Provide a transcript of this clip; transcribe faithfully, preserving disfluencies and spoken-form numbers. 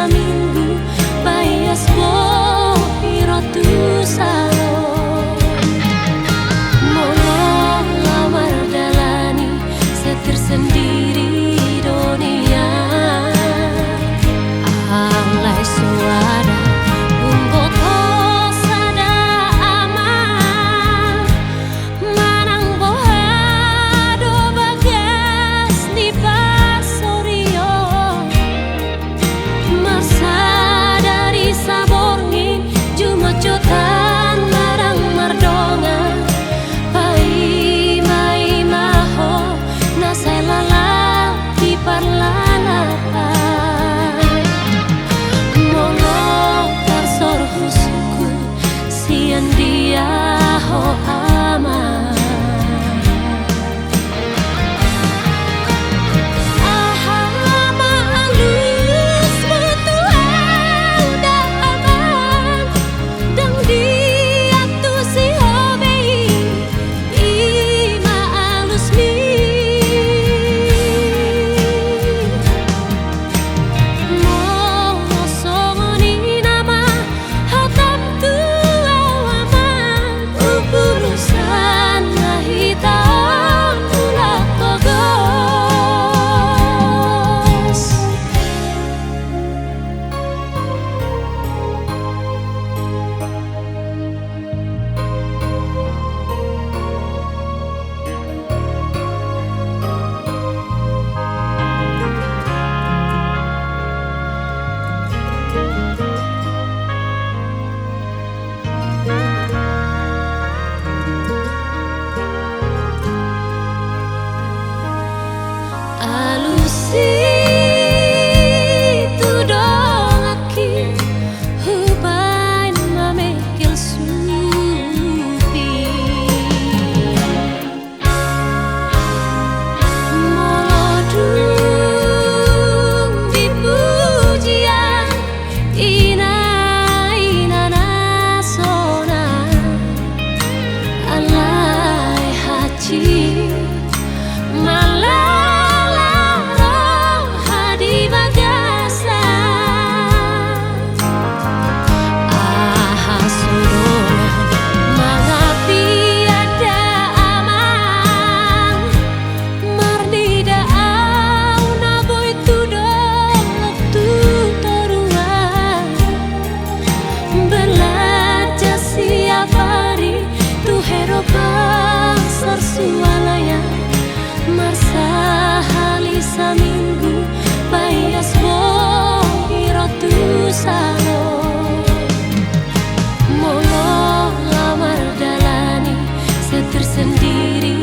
Minggu, paias bohi ro tu salon. Molo laho mardalani, setir sendiri do nian. Alai so ada umboto sada amang, manang boha do bagas ni parsorion. Marsadari saborngin, jumotjotan manang mardongan, paimaima ho na sai lalap di parlalapan. Molo tarsor husungkun, sian dia ho amang? Aha ma alus ma tu au da amang, ndang diantusi ho be i, i ma alusmi. Molo songon i nama hatam tu au amang, urusan na hita on mulak pogos. Alus i tu donganki, hubaen mamengkel supi. Molo dung di pujian ina-ina na sonang, alai hansit malala roha di bagasan. Aha so dongan mangapian da amang, marnida au na boi tu dolok tu toruan. Belanja siap ari tu hero pasar Sualayan, marsahali saminggu paias bohi ro tu salon. Molo laho mardalani, setir sendiri